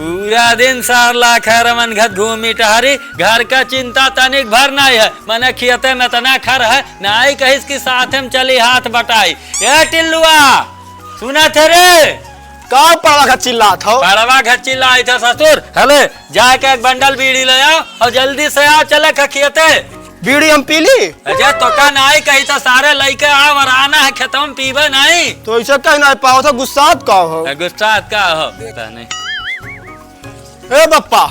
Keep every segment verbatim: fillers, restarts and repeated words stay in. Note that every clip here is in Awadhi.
पूरा दिन सार लाखे रमन घत घूमी टहरी, घर का चिंता तनिक भर नाई है। मने खियते में तना खर है, नाई कहिस कि साथे में चली हाथ बटाई। ए टिल्लुआ, सुनत है रे? का पड़वा घत चिल्लात हो? पड़वा घत चिल्लाइत है ससुर। हले, जाके एक बंडल बीड़ी ले आओ और जल्दी से आओ, चले खियते। बीड़ी हम पी ली? अजय, तोका नाई कही तो सारे लइके आव और आना है खेतवा में, पीबे नाई। तो ऐसे कहीं नाई पावत हो, गुस्सात का हो? तो गुस्सात का हो? पता नहीं। ए बप्पा,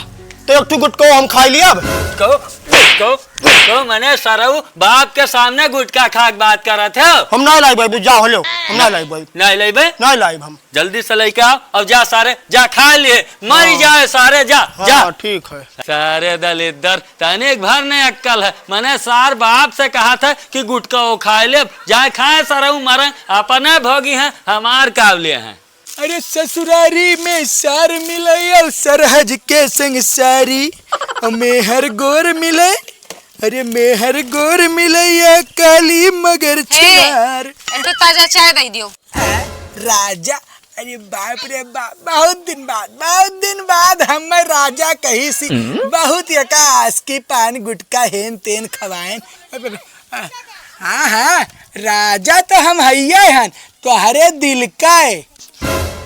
तो एक ठो गुटको हम खाई लियब। गुटको, गुटको, गुटको, मने सरऊ बाप के सामने गुटका खा के बात करत है। हम नाई लाइब, जा हो लो, हम नाई लाइब। नाई लाइबे? नाई लाइब हम। जल्दी से लइके आओ, अब जा सारे, जा खा लिए, मरी हाँ। जाए सारे, जा, हाँ, जा। ठीक है। सारे दलिद्दर, तनिक भर नहीं अक्कल है। मने सार बाप से कहा था कि गुटका वो खाए ले, जाए खाए सरऊ मरे, अपने भोगी हैं, हमार कावले हैं। अरे ससुरारी में सार मिले और सरहज के संग सारी, मेहर गोर मिले, अरे मेहर गोर मिले या काली मगर हे, छिनार। एक ठो ताजा चाय दे दियो। हाँ, राजा, अरे बाप रे बाप, बहुत दिन बाद, बहुत दिन बाद हमें राजा कही सी, हम्म? बहुत यका आस की पान गुटका हेन तेन खवाएन। हाँ, हाँ, राजा तो हम हइये हन, तोहरे दिल का है।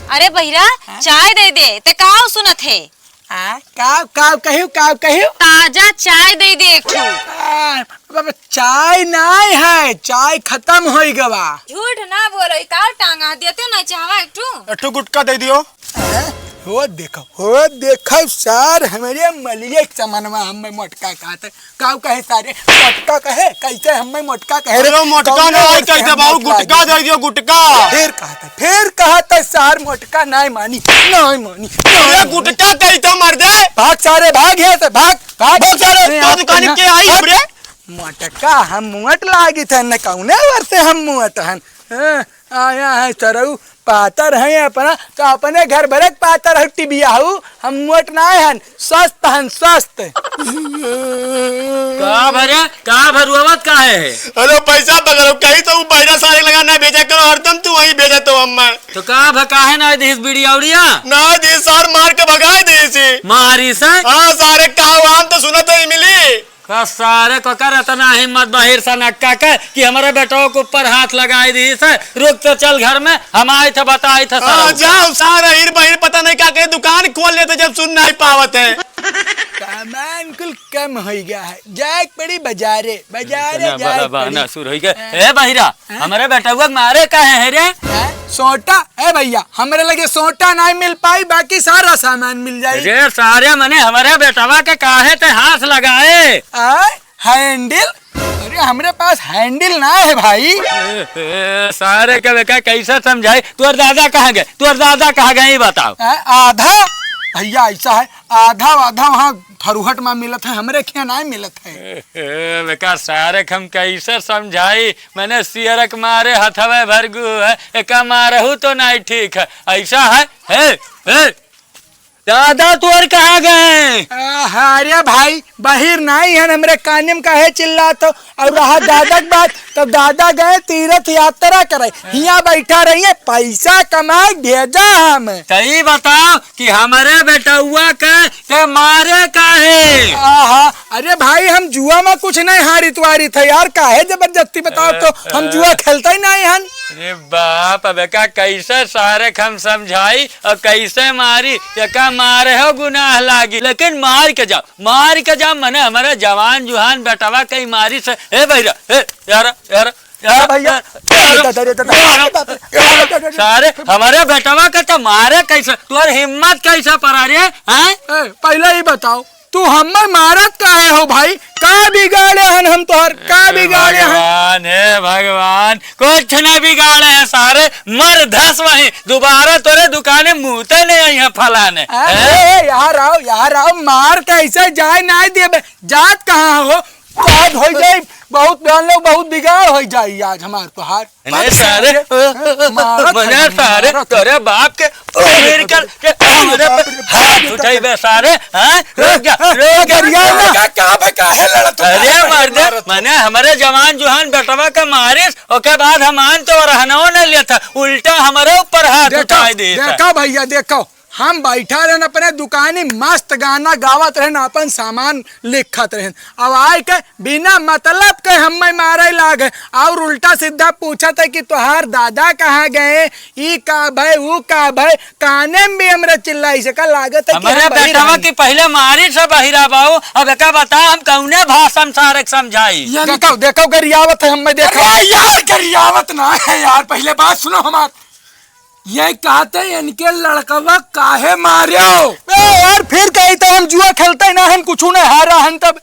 अरे बहिरा, हाँ? चाय दे दे, ते काव सुनत है? आ, काव, काव कहियो, काव कहियो? ताजा चाय दे दे एक ठो। आ, बाबा, चाय नाय है, चाय खतम होई गवा। झूठ ना बोलो, ई काव टांगा देते ना चाहवा एक ठो। एक ठो गुटका दे दियो। आ, हो देखो, हो देखो सार, हमरे मलिए के समनवा हमें मोटका कहत है। काव कहे सारे, मोटका कहे, कैसे हमें मोटका कहे रे? अरे मोटका कौन ना है, मोटका कैसे है? बाबू, मोटका गुटका है। दे दियो, गुटका। फिर कहत है, फिर कहत है सार मोटका नाय मानी, नाय मानी। अरे गुटका कही तो मर दे। भाग सारे, भाग यहाँ से, भाग, भाग। भाग सारे, अरे तो आप दुकान ना, के आई आप हमरे। मोटका हम मोट लागित है, न कौने वर्ष से हम मोट हन। हाँ, आया है सरऊ, पातर है अपना, तो अपने घर भरे के पातर है टिबिया हऊ, हम मोट ना हन, स्वस्थ हन, स्वस्थ। का भरे, का भरुआवत काहे है? अरे पैसा बगरो, कही तो ऊ बहिरा सारे लगा ना भेजा करो, हरदम तू वहीं भेजा तो अम्मा। तो का भ-, काहे ना दिस बीड़ी औड़िया? ना दिस सार मार के भगाए दिस। मारी से? हाँ सारे, का आम तो सुनत ही मिली। का सारे को कर इतना हिम्मत बहिर सनक्का के कि हमरे बेटवा के ऊपर हाथ लगाए दिस है। रुक तो चल घर में, हम आए थे बताए थे हाँ, सरऊ। जाओ सारे हीर बहिर पता नहीं का के दुकान खोल लेते जब सुन नहीं पावत है। सामान कुल कम हो गया है, जाए के पड़ी बाजारे, बाजारे इतना जाए बड़ा के पड़ी। बहाना शुरू हो गया। हाँ। ए बहिरा, हाँ? हमरे बेटवा के मारे काहे है रे? हाँ? सोटा, ए भैया, हमरे लगे सोटा नहीं मिल पाई, बाकी सारा सामान मिल जाई। अरे सारे मने हमरे बेटवा के काहे ते हाथ लगाए? आ, हैंडल? अरे हमरे पास हैंडल ना है भाई। ए, ए, सारे के बेका कैसे समझाई? तोर दादा कहाँ गए? तोर दादा कहाँ गए, ये बताओ। आ, आधा? भैया ऐसा है, आधा आधा वहाँ फरुहट में मिलत है, हमरे खिया ना मिलत है। ए, ए, बेका सारे के हम कैसे समझाई? मैंने सियरक मारे हथवे भरगु है, एका मारहू तो नहीं ठीक है। ऐसा है, हे, हे, दादा तोर कहाँ गए? आ, अरे भाई, बहिर नाई हन, हमरे काने में काहे चिल्लात हो? और रहा दादा के बात, तो दादा गए तीर्थ यात्रा करे, हियाँ बैठा रहिए, पैसा कमाए भेजा हम। सही बताओ कि हमरे बेटउआ के ते मारे काहे? आहा, अरे भाई, हम जुआ में कुछ नहीं हारित वारित है यार, काहे जबरदस्ती बताओ तो, हम जुआ खेलता ही नहीं हन। अरे बाप, अब एका कैसे सारे के हम समझाई और कैसे मारी? एका मारे हो गुनाह लागी, लेकिन मार के जाओ, मार के जाओ, मने हमारे जवान जुहान बेटवा कहीं मारी से। ए भैया, ए यार, यार, यार, भैया, यार, अरे दादा, अरे दादा, यार, अरे दादा, अरे दादा, अरे दादा। सारे हमारे बेटवा के तो मारे कैसे, तोर हिम्मत कैसे पड़ा रे, हैं? ए, पहले ही बताओ, तू हमें मारत काहे हो भाई? का बिगाड़े हन हम तोहर? का हे बिगाड़े हन? भगवान, हे भगवान, कुछ न बिगाड़े हैं सारे, मर धस वहीं, दोबारा तोरे दुकाने मुँहते नहीं आई हैं फलाने। आ, हैं? ए, ए, यार आओ, यार आओ, मार के ऐसे जाए ना देबे। जात कहाँ हो? आज हो जाई, बहुत बहन लोग, बहुत बिगाड़ हो जाई आज हमार तोहार। अरे सारे, मारत मने है, सारे, मारत है। तोरे बाप के उम्र कर के हमरे पे हाथ उठाई बे सारे, हाँ? रुक जा, रुक जा। गरिया ना। का, का बे, काहे लड़त हो? अरे मर्दे, मारत हो। मने हमरे जवान जुहान बेटवा के मारिस, ओके बाद हम आन तो रहनो न लेता, उल्टा हमरे ऊपर हाथ देखो, उठाई देता। देखो भैया, देखो, हम बैठा रहन अपने दुकानी, मस्त गाना गावत रहन, अपन सामान लिखत रहन। अब आए के बिना मतलब के हम्मे मारे लागे और उल्टा सीधा पूछत है कि तोहार दादा कहाँ गए, ई का भय, ऊ का भय, काने में भी हमरे चिल्लाई से का लागत है कि हमरे हम बहिर बेटवा हन। की पहिले मारी से बहिरा बाऊ, अब एका बता हम कौने भाषा में सारे के समझाई? यानी देखो, देखो गरियावत है हम्मे, देखो। अरे यार, गरियावत ना है यार, पहिले बात सुनो हमार। ये कहते इनके लड़कवा काहे मार्यो? ए यार, फिर कही तो हम जुआ खेलते ना हन, कुछ ना हारा हन तब।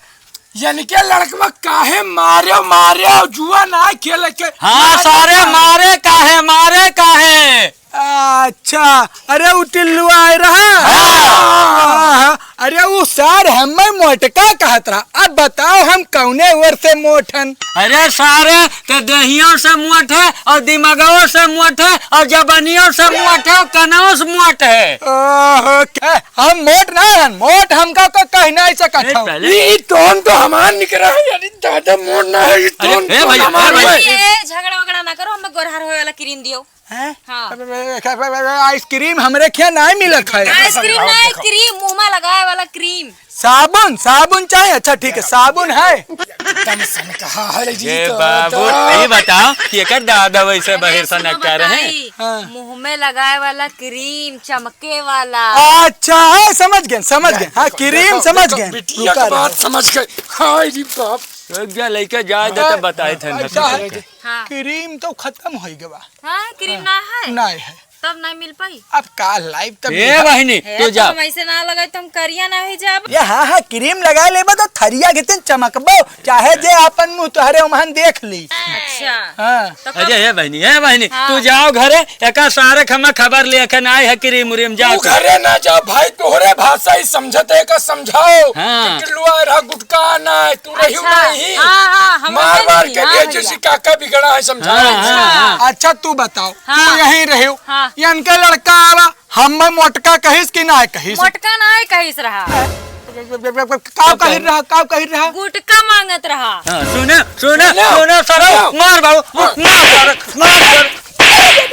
इनके लड़कवा काहे मार्यो, मार्यो, जुआ ना खेले के। हाँ, मारे सारे काहे? मारे काहे, मारे काहे? अच्छा, अरे उ टिल्लू आए रहा। हाँ। हाँ, हाँ, अरे उ सार हमें मोटका कहत रहा। अब बताओ हम कौने ओर से मोट हन? अरे सारे, ते देहियों से मोट है और दिमागों से मोट है और जबनियों से मोट है और कनों से मोट है। ओहो, क्या? हम मोट ना हन, मोट हमका को कह नहीं सकत नहीं, हो। पहले ई टोन तो हमार निकला है, यानी दादा मोट ना है, ई अरे, टोन ए तो भैया, हमार ए भैया। है। ए, झगड़ा वगड़ा ना करो, हमें गोरहर होए वाला क्रीम दियो। हैं? हाँ। अब, अब, अब, अब, अब, आइसक्रीम हमरे खिया नहीं मिलत है। आइसक्रीम ना, क्रीम, मुंह में लगाए वाला क्रीम। साबुन, साबुन चाहे? अच्छा, ठीक है, साबुन है। एकदम सन कहा है जी ये तो, बाबू, तो। ये बताओ कि एकर दादा वैसे अरे, बहिर सन सुनो, अक्का रहे? बताई। हाँ। मुंह में लगाए वाला क्रीम, चमके वाला। अच्छा, हाँ, समझ गए, समझ गए। हाँ, देखो, क्रीम देखो, समझ देखो, गए। बिटिया रुका के रहो। बात समझ गए। हाँ जी बाप। रुक जा, लइका जाए दे, तब बताए थे, अच्छा, है। हाँ। क्रीम तो खत्म हो गवा। हाँ, क्रीम ना है? ना है। तब ना मिल पाई। अब का लाइव तब ए मिला। बहिनी, हे, तू तो जा। हम ऐसे ना लगे, तुम करिया ना हो जाब। ये हाँ, हाँ, क्रीम लगा लेबा तो थरिया के तीन चमकबो, चाहे जे आपन मुंह तोहरे उम्हन देख ली। अच्छा। हाँ। तो कब अरे, हे बहिनी, हे बहिनी, हाँ। तू जाओ घरे, एका सारे खमा खबर लेके ना आए है, क्रीम उरीम, जाओ तू तू। घरे ना जाओ भाई, तोहरे भाषा ही समझत है, का समझाओ। हाँ। कि टिल्लुआ रहा, गुटका ना है, तू रही अच्छा। नहीं। हाँ, हाँ, हम मार मार के हाँ, दिए, भैया। जैसे काका बिगड़ा है, समझाओ। हाँ, हाँ, हाँ। अच्छा, तू बताओ, हाँ। तू यहीं रहो। हाँ। इनके लड़का आवा, हम मोटका कहिस कि ना कहिस? मोटका ना कहिस रहा। का कहित रहा, का कहित रहा? गुटका मांगत रहा। हाँ, सुने, सुने, सुने। सुने, सरऊ, सुने। मार बाबू, मार, मार, मार, मार।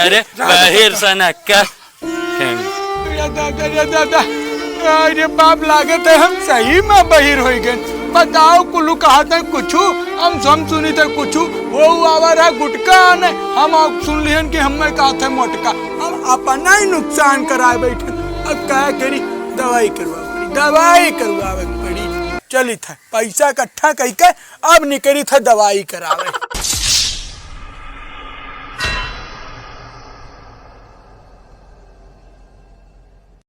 अरे, बहिर सनक्का। अरे दादा, अरे दादा, अरे बाप, लागत है हम सही में बहिर होइ गए। बताओ, कुल्लू कहत है कुछु, हम सम सुनी थे कुछु, वो आवा रहा गुटका ने, हम आप सुन लिहन कि हमें कहत है मोटका। हम अपना ही नुकसान कराए बैठे। अब का करी, दवाई करवा पड़ी, दवाई करवावे पड़ी। चली था, पैसा इकट्ठा कई के अब निकली था दवाई करावे।